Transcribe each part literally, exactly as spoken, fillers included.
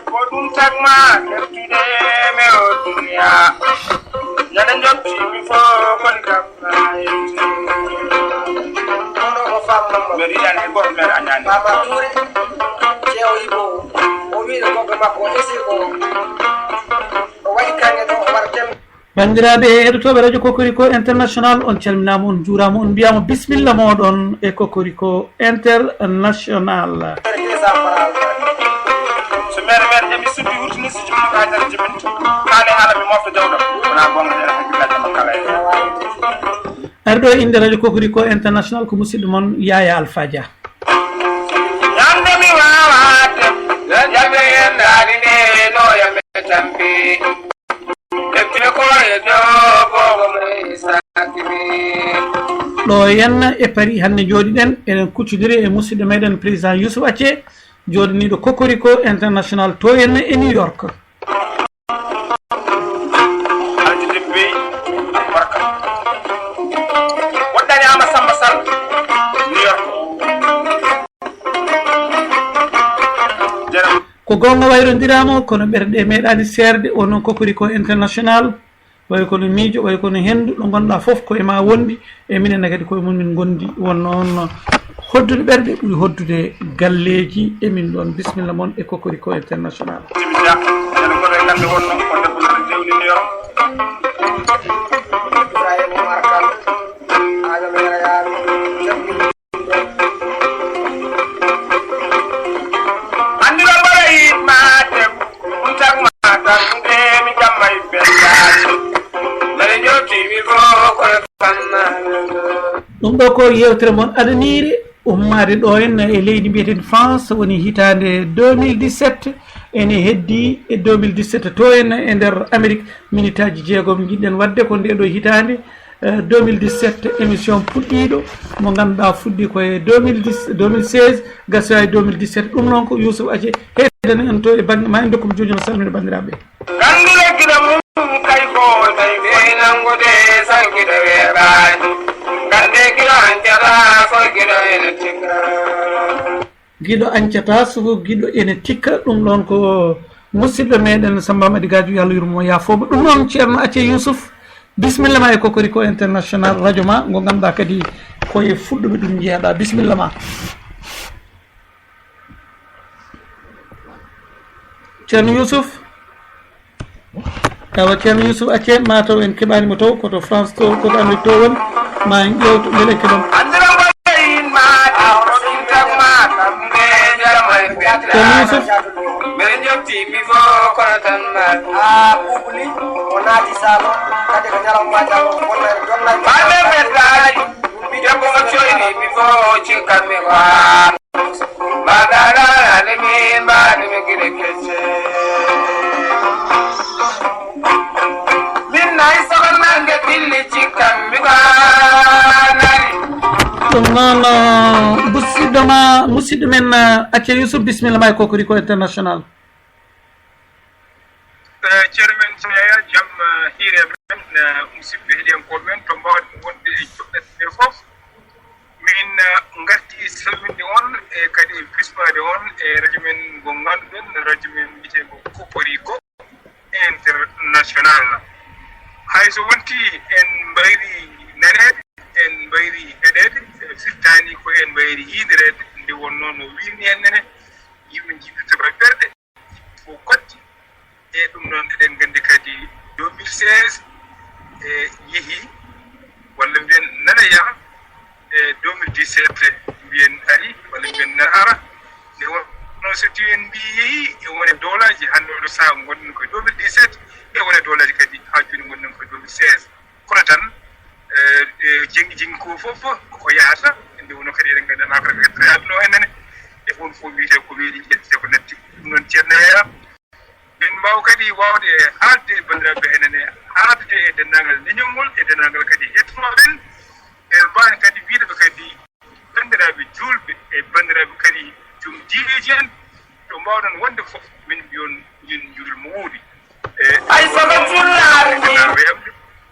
Ko ɗum tagma hertude me o duniya. Ñande jom timi fof koni kam. Mbeɗa yiɗani hay gooto mere a ñaani. Baba Touré, Ceewo Ibo, o wiide goɗɗo makko, o esi ko, o waɗi kaŋŋe ɗo, o waɗa tem. Banndiraaɓe heɗotooɓe Radio Cocorico International, on calminaama, on njuuraama, on mbiyaama bismilla mooɗon e Cocorico International. So mere mere jaɓi suddi wurtini sujjude ko haydara jibinta. Kaale haala mi mofta jawɗam. Wona goonga nde hakkillaaji makko kala e. Ari ɗo e innde Radio Cocorico International ko musidɗo mon Yaya Alpha Dia. Ñande mi waawaa dem, ñande en daali nde no yamɓe tampi. Ƴettire ko e dow boobo mo e sakiri. Ɗo henna e Paris hannde njooɗiɗen, eɗen kuccodiri e musidɗo meɗen président Youssouf Acce, jooɗaniiɗo Cocorico International to henna e New York. Alhaji Debbe Barka. Woɗɗani Ama Samba Sall, New York. Jaraama. Ko goonga, wayrondiraama, kono ɓerɗe meeɗaani seerde. O noon Cocorico International, wayi kono miijo, wayi kono henndu, ɗo ngonɗaa fof ko e ma wondi, e minen ne kadi ko e mon min ngondi. Won noon hoddude ɓerɗe ɓuri hoddude galleeji. E min ɗoon, bismilla mon e Cocorico International. Tibita, ene goto e kamɓe wonno ko debbo no jewni New York. Ibrahima Umar Kane, Adama Yara Yaaɓe. Anndira mbaɗa yiɗ ma debbo, ɗum tagma tan, ɗum emi jamma e belɗaani. Mbaɗa jowti mi goo kono famma. Ɗum ɗo ko yewtere mon adaniire, ummaade ɗo henna e leydi mbiyeten France, woni hitaande deux mille dix-sept, ene heddi e deux mille dix-sept to henna e nder Amérique, minitaaji jeegom njiɗɗen waɗde ko nde ɗo hitaande. Eh, deux mille dix-sept, émission puɗɗiiɗo, mo ngannduɗaa fuɗɗi ko e deux mille dix, deux mille seize, gasoya e deux mille dix-sept. Ɗum noon ko Youssouf Ace heedani en to e bannge ma en dokkuɓe jooni no salmina banndiraaɓe. Nganndu leggi ɗo mum kay ko tawi foy nanngude sankiɗo weeɓaani. Ngannde kilo ancata foy giɗo ene tikka. Giɗo ancata, so ko giɗo ene tikka. Ɗum ɗoon ko musidɗo meɗen Samba Madi Gadio, yo Allah yurmo, yaafo mo. Ɗum noon, Ceerno Acce Youssouf, bismilla ma e Cocorico International, radio ma, ngo ngannduɗaa kadi ko e fuɗɗuɓe ɗum njeyaɗaa. Bismilla ma. Ceerno Youssouf. Awa, Ceerno Youssouf Acce, mataw en keɓaani mo taw, ko to France to, ko to Amérique to won, ma en ƴeewto, mbele en keɓan. Ceerno Youssouf. Mbaɗa laalaade mi, mbaɗa mi gide kecce. Min nayi sogal nange dilli cikkam mi ko a nani. Ɗum noon, uh, musidɗo ma, musidɗo men, uh, Acce Youssouf, bismilla ma e Cocorico International. Eh, ceerno men Yaya, jam, eh, hiire men, eh, musidɓe heɗiyankooɓe men to mbaawɗen wonde e joɓɓe ɓe fof. Min, eh, ngarti salminde on e kadi e bismaade on e radio men ngo ngannduɗen, radio men mbiyeteengo Cocorico International. Hay so wonti en mbayri naneede, en mbayri heɗeede, firtaani ko en mbayri yiidireede, nde wonnoo no wiirni en nene, yimɓe njiɗirta ɓerɗe. Fof kotti. E ɗum noon, eɗen nganndi kadi deux mille seize, e, yehi, walla mbiyen nana yaha, e deux mille dix-sept, mbiyen ari, walla mbiyen nana ara. Nde wonno so tawi en mbii yehi, e wone doolaaji, hannde oɗo sahaa ngonɗen ko e deux mille dix-sept, e wone doolaaji kadi haa jooni ngonɗen ko e deux mille seize. Kono tan, eh, eh, jeŋ-, jeŋ ko fof ko yahata, nde wonno kadi eɗen nganndi maa ko rewata aduna o enene, e on fof wiyetee ko weeli ƴettete ko natti. Ɗum noon, Ceerno Yaya, en mbaawa kadi waawde haalde e banndiraaɓe enene, haalde e denndaangal leñol ngol, e denndaangal kadi heɗotooɓe men. En mbaawani kadi wiyde ɓe kadi banndiraaɓe juulɓe e banndiraaɓe kadi joom diineeji en, to mbaawɗon wonde fof, min mbiyon, yen njuul mo wuuri. E, hay so ko jullaare ni.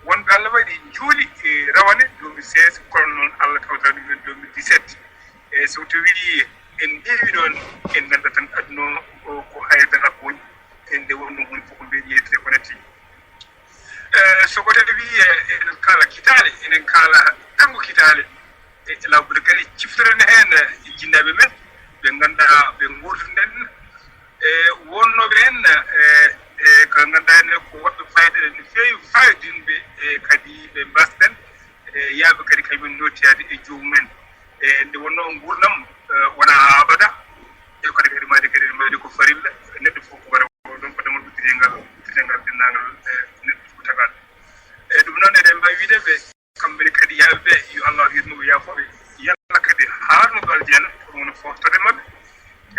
Wonɓe Allah waɗi njuuli e rawane deux mille seize, kono noon Allah tawta ɗum en deux mille dix-sept. E, so tawii en ndewi ɗon, en ngannda tan aduna o ko haydara ko woni, en nde wonno woni fof ko mbeɗi yettude ko natti. Eh, so ko tawi, eh, eɗen kaala kitaale, eɗen kaala janngo kitaale, e laabuɗe kadi ciftoren heen, eh, jinnaaɓe men, ɓe ngannduɗaa ɓe nguurduɗen, e wonnooɓe heen, eh, e ko ngannduɗaa heen ko waɗɓe fayida no feewi, fayodinɓe, e kadi ɓe mbasden, e yaaɓe kadi kañumen nootiyaade e joomum en. E nde wonnoo nguurndam, eh, wonaa haa abada, e kadi kadi maayde kadi maayde ko farilla, neɗɗo fof ko wara ɗon ko damal udditingal, udditingal denndaangal, eh, neɗɗo fof tagaaɗo. E ɗum noon eɗen mbaawi wiide ɓe, kamɓe ne kadi yaaɓe ɓe, yo Allah yurmo ɓe, yaafo ɓe, yalla kadi haarno ɓe aljana, kono wona foftorde maɓɓe.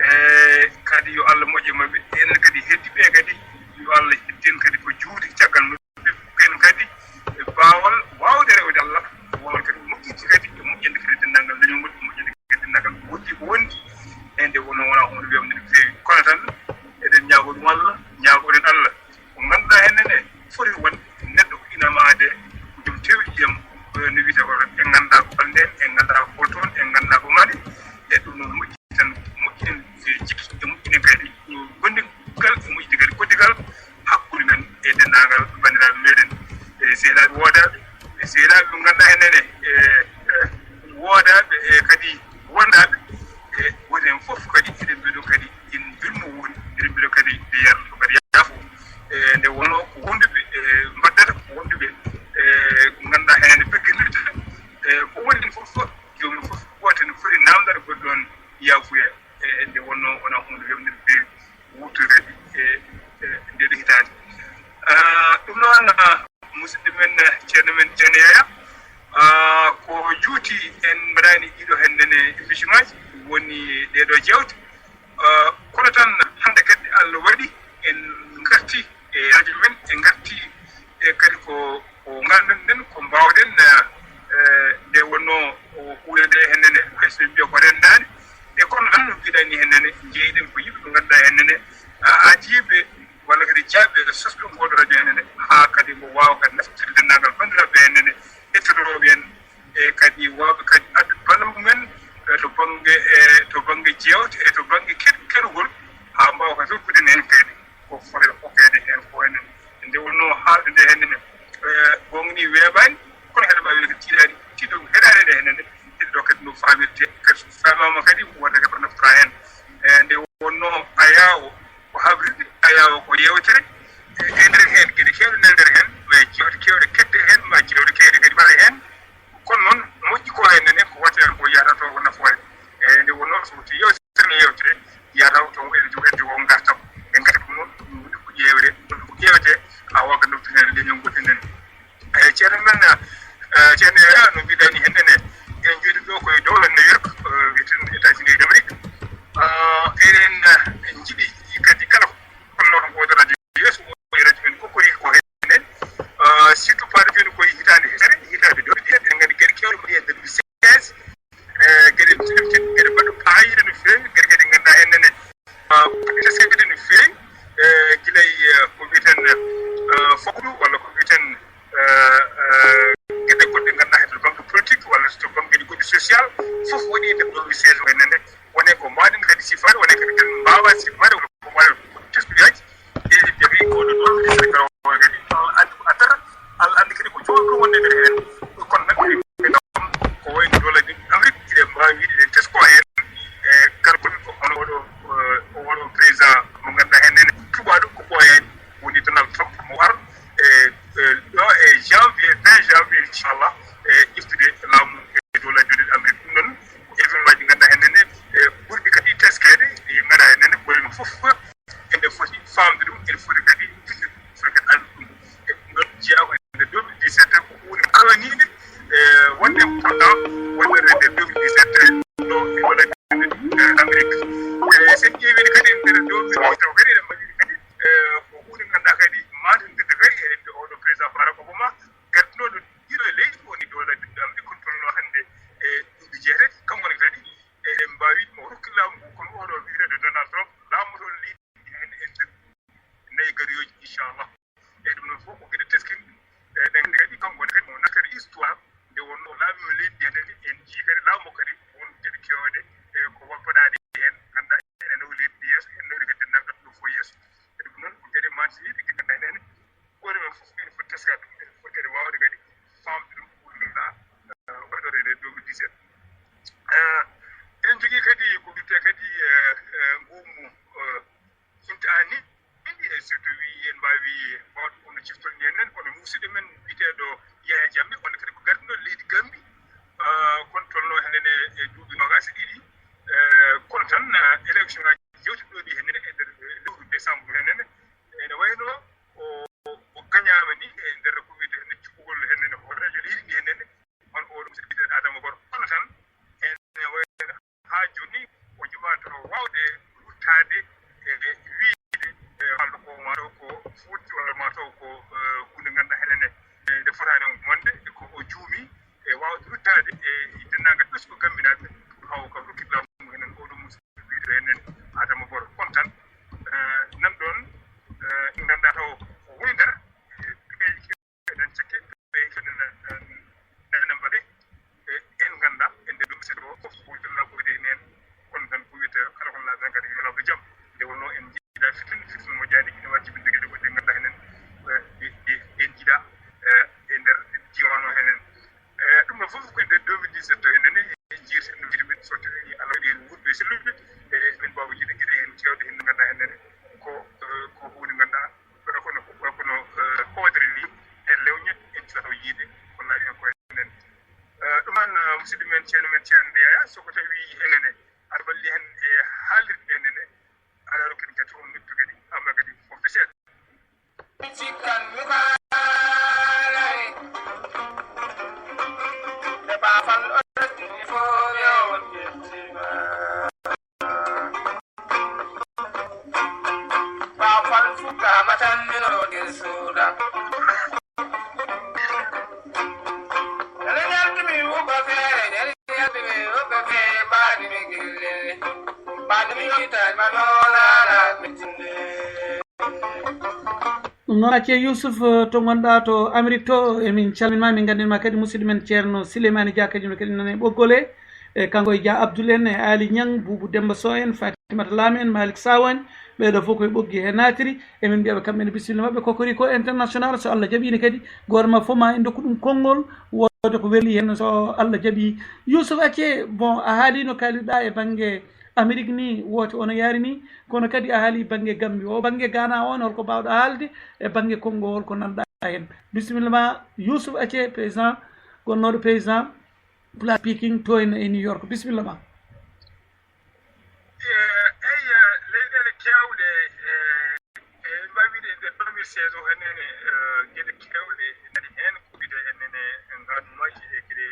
E kadi yo Allah moƴƴo maɓɓe, enen kadi heddiiɓe kadi, yo Allah heddu en kadi ko juuti caggal maɓɓe, en kadi e baawal waawde rewde Allah, waawal kadi moƴƴinde kadi e moƴƴinde kadi denndaangal leñol ngol, moƴƴinde kadi denndaangal ko wondi ko wondi. E nde wonno wonaa huunde weeɓnde no feewi. Kono tan eɗen ñaagoo ɗum Allah, ñaagoɗen Allah. Ko ngannduɗaa heen ne foti wonde neɗɗo ko ina maayde, ko joom tewti ndiyam, no wiyetee ko, en nganndaa ko holnde, en nganndaa ko holtoon, en nganndaa ko mari. E ɗum noon moƴƴi tan, moƴƴinen, e jikki, e moƴƴinen kadi gondigal, e moƴƴinde kadi koddigal hakkunde men e denndaangal banndiraaɓe meɗen, e sehilaaɓe woodaaɓe, e sehilaaɓe ɓe ngannduɗaa heen ne, e, e woodaaɓe, e kadi wondaaɓe, e woni heen fof kadi eɗen mbiɗo kadi en mbirmo woni, eɗen mbiɗo kadi ɓe yarno kadi yaafo. E nde wonno ko wonduɓe, e mbaddata ko wonduɓe, e ngannduɗaa heen peggirde, e ko woni heen fof, joomum fof gooto ne foti naamndade goɗɗo on yaafuya. E nde wonno wonaa huunde weeɓnde no feewi wuttude kadi e, e nde ɗo hitaande. Ah, ɗum noon, ah, musidɗo men, eh, ceerno men, ceerno Yaya, ah, ko juuti en mbaɗaani ɗiɗo heen nene émission ŋaaji woni ɗee ɗoo jeewte. Ah, kono tan hannde kadi Allah waɗi en ngarti e radio men, en ngarti e kadi ko, ko ngannduɗen ko mbaawɗen, eh, eh, nde wonno o huuwde nde heen nene, hay so ɓe mbiya ko renndaani. E kono tan no mbiɗa ni heen nene, njeyɗen ko yimɓe ɓe ngannduɗaa heen nene, ah, adiiɓe walla kadi jaabɓe sosɓe ngooɗo radio heen nene, haa kadi mbo waawa kadi naftirde denndaangal banndiraaɓe heen nene, hettotooɓe en, e kadi waawɓe kadi addude ballal mumen, e to bannge, e to bannge jeewte, e to bannge ker-, kerugol, haa mbaawa kadi rokkude en heen kadi ko fotata hokkeede heen ko enen. Nde wonnoo haalde nde heen ne, e, goonga ni weeɓaani, kono heen mbaawi kadi tiiɗaani, tiiɗo heɗaade nde heen ne, tiiɗo kadi no faamirte, kadi so faamaama kadi wonde kadi ko naftora heen. E, nde wonnoo ayaawo ko habrirde, ayaawo ko yeewtere, e, e nder heen geɗe keewɗe nana nder heen, ma jeewte keewɗe kette heen, ma jeewte keewɗe kadi mbaɗa heen. Kono noon, moƴƴi ko heen nene, ko waɗte heen ko yahata to ko nafoore. E nde wonnoo so wonti yewtere, yewtere, yahata to ene jogoo, ene jogoo ngartam. En ngartam noon, ɗum woni ko ƴeewre, ɗum ko ƴeewete, a waga noddude heen leñol ngol enen. E ceerno men, e ceerno Yaya, no mbiɗa ni heen nene, en njoɗi ɗo ko e dowla New York, e wiyeten États-Unis d'Amérique. E eɗen, e njiɗi kadi kala ko holno ko woni radio yeeso, o e radio men Kokoriki ko heen. Eh, surtout paade jooni ko e hitaande hesere, hitaande deux mille dix-sept, en nganndi geɗe keewɗe mbaɗi e deux mille seize. Eh, geɗe, geɗe mbaɗɗo faayiida no feewi, geɗe kadi ngannduɗaa heen nene, ah, teskiiɗe no feewi. Eh, gila e, eh, ko wiyeten, eh, fawdu walla ko wiyeten, eh, eh, geɗe goɗɗe ngannduɗaa heen to bannge politique walla to bannge goɗɗi social, fof waɗi e nder deux mille seize o heen nene. Wonee ko mbaawɗen kadi sifaade, wonee kadi ken mbaawaa sifaade, walla ko mbaawɗen ko teskuyaji. E jaɓi ko ɗo ɗo, kadi Allah anndi ko addata, Allah anndi kadi ko jooni ɗum wonde nder heen. Kono nag, ko wayno dowla Amérique, eɗen mbaawi wiide eɗen tesko heen. E gargol ko hono oɗo, eh, oɗo président mo ngannduɗaa heen nene, tubaɗo ko ɓooyaani, woni Donald Trump mo ar, e, e, ɗo e janvier, vingt janvier, inchallah, e ƴeftude laamu e dowla Amérique. Ɗum noon, ko événement ji ngannduɗaa heen nene, e ɓurɗi kadi teskeede, ɗi ngannduɗaa heen nene, ko ɗum fof ene foti faamde ɗum, ene foti kadi, foti kadi anndude ɗum. E ɗum noon jeyaa ko e nder deux mille dix-sept ko huunde araniinde, e wonde important, wonde e nder deux mille dix-sept ɗo e walla, e Amérique. E so en ƴeewii kadi e nder deux mille dix-sept kadi eɗen mbaɗi kadi, e ko huunde ngannduɗaa kadi maatindirde kadi e oɗo président Barack Obama, gartinooɗo ɗiɗo leydi woni dowla ɓiɗɗo Amérique, kono tolno hannde e duuɓi jeetati, kanko ne kadi eɗen mbaawi mo rokki laamu ngu, kono oɗo wiyeteeɗo Donald Trump laamoto leydi heen e nder nayi gariyooji, inchallah. E ɗum noon fof ko geɗe teskinɗe. E ɗen kadi kanko ne kadi mo nattata histoire nde wonnoo laamii leydi heen, en njii kadi laamu kadi won geɗe keewɗe e ko won baɗaaɗe duuɓi noogaas e ɗiɗi. Eh, kono tan, eh, élection ngaaji jewtuɗo ɗi heen e nder, eh, lewru décembre heen ene, ene wayno o, o gañaama ni e nder ko wiyetee heen cuɓugol heen ene hooreejo leydi ndi heen ene, on oo ɗum so wiyetee Adama Barrow. Kono tan ene wayno haa jooni o joɓaano waawde ruttaade e wiyde, e, haalɗo ko maa taw ko fuuti walla maa taw ko, e, huunde ngannduɗaa heen ene, e, nde fotaani wonde, e ko o juumi e waawde ruttaade e denndaangal ɓesngu Gambinaaɓe, haw ka rokkiɗo laamu heen ene, oo ɗoo musidɗo wiyde heen ene Adama Barrow. Kono tan, e, nan ɗoon, e, ngannduɗaa taw ko woni ndar, e, peeje eɗen cakke ɓe kadi ne, en, nene mbaɗe, e, en nganndaa, en nde ɗum seeɗa o fof ko wonde laɓɓoyde e neen. Kono tan ko wiyetee kala ko laaɓi heen kadi yo laɓɓo jam. Nde wonnoo en njiidaa fitin, fitin mo jaani ina waɗi jibinde geɗe goɗɗe ngannduɗaa heen, e, ɗe, ɗe, ɗe njiidaa, e, e nder diiwaan o heen. E, ɗum ɗo fof ko e nder deux mille dix-sept o heen ene, en njiirti, en njiirti men so tawii Allah waɗi heen wuurɓe e selluɓe, e, min mbaawa yiide geɗe heen keewɗe heen ngannduɗaa heen ene ko, e, ko huunde ngannduɗaa kono, kono, kono, eh, hoodere ni, en lewñe, en cuwata yiide, ko laaɓi ko enen. Eh, ɗum noon, eh, musidɗo men, ceerno men, ceerno Yaya, so ko tawi enene, aɗa walli hen e haalirde enene, aɗa rokki en kadi on noddu kadi, amma kadi fof de seeɗa. Cikkan mi kaalay, e baafal o rokki mi fof yo on yettima. Baafal fuɗɗaama tan mino nder suuda. Nde yaltumi wubba feere, nde yaltumi wubba feere, mbaɗimi gille. Mbaɗimi yitaani ma noon ala mitinde. Ɗum noon, Acce Yusuf, eh, to ngonɗaa to Amérique to, emin calminma, min nganndinma kadi musidɗo men Ceerno Sileymaani Dia, kañum kadi nana e ɓoggol he. E kanko e Dia Abdoul en, e Ali Niang, Boubou Demba Sow en, Fatimata Lam en, Malick Saw en, ɓeeɗo fof koye ɓoggi he naatiri. Emin mbiyaɓe kamɓe ne bisimilla maɓɓe, Cocorico International, so Allah jaɓiino kadi, gooto ma fof ma en ndokku ɗum konngol, wooda ko weli heen so Allah jaɓi. Yusuf Acce, bon, a haaliino kaalirɗa e bannge Amérique ni, woote ono yaari ni, kono kadi a haali bannge Gambie o, bannge Ghana o, holko mbaawɗa haalde e bannge Congo, holko nanɗa heen? Bisimilla ma, Yusuf Acce, paysan, gonnooɗo paysan, Place Pickering to en e New York. Bisimilla ma. Eh, eyi, eh, leyɗeele keewɗe, eh, eh, mbaawi wiide e nder deux mille seize o, heen ene, eh, geɗe keewɗe nani heen, ko wiyetee heen ene ngaanuuji e geɗe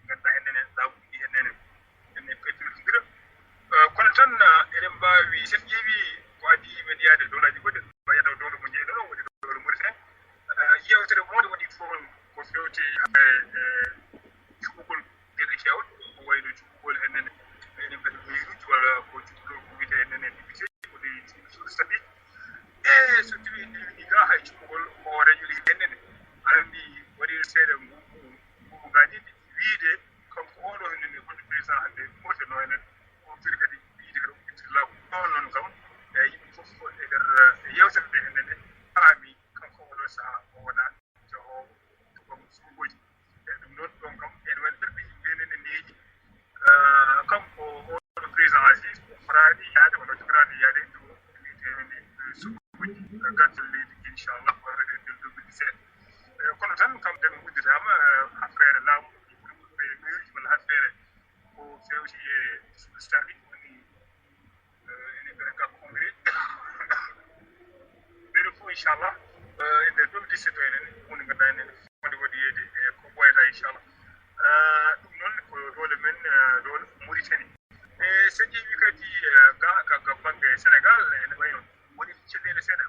ngannduɗaa heen ene laabuɗi heen ene, ene pettoltondira. Eh, kono tan, eh, eɗen mbaawi, so en ƴeewi ko addi yimɓe yaade dowlaaji goɗɗi, wayata dowla mo njeyɗon o, woni dowla Mauritanie. Eh, yeewtere mawɗo waɗi toon ko fewti e, eh, cuɓugol geɗe keewɗe, ko wayno cuɓugol heen ene, ene mbiɗa miiruuji walla ko cuɓugol ko wiyetee heen ene député, woni cuɓugol sabi. E so tawii en ɗewnii ga hay cuɓugol hooreejo leydi heen ene, aɗa anndi waɗi seeɗa ngu, ngu, ngu ngañiiɗi wiyde kanko oɗo heen ene woni président hannde Mauritanie o enen, o tiri kadi wiyde kadi o ƴettiri laamu. Ɗoon noon kam, e yimɓe fof e nder, eh, yeewtere nde heen ene paami kanko oɗo sahaa o wonaa jahoowo to bannge suɓngooji. E ɗum ɗoon, ɗoon kam, ene waɗi nder ɓe yimɓe ene neeji. Eh, kanko oɗo président Aziz, o fotaani yaade, walla jogaani yaade to leydi suɓngooji, eh, gartol leydi, inchallah, ko waɗetee deux mille dix-sept. Eh, kono tan, kam, nde mi udditaama, eh, affaire laamu, ɓe ɓuri ɓe ɓeyruji walla affaire ko fewti e suɓo Stanley, woni, eh, ene mbiyata ka congrès. Ɓeɗo fof, inchallah, eh, e nder deux mille dix-sept o enen, woni ngannduɗaa enen, woni waɗi yeeyde e ko ɓooyata, inchallah. Eh, ɗum noon ko doole men, eh, doole Mauritanie. E so ƴeewi kadi, eh, ga, ga, ga bannge Sénégal, ene wayno woni caɗeele seeɗa,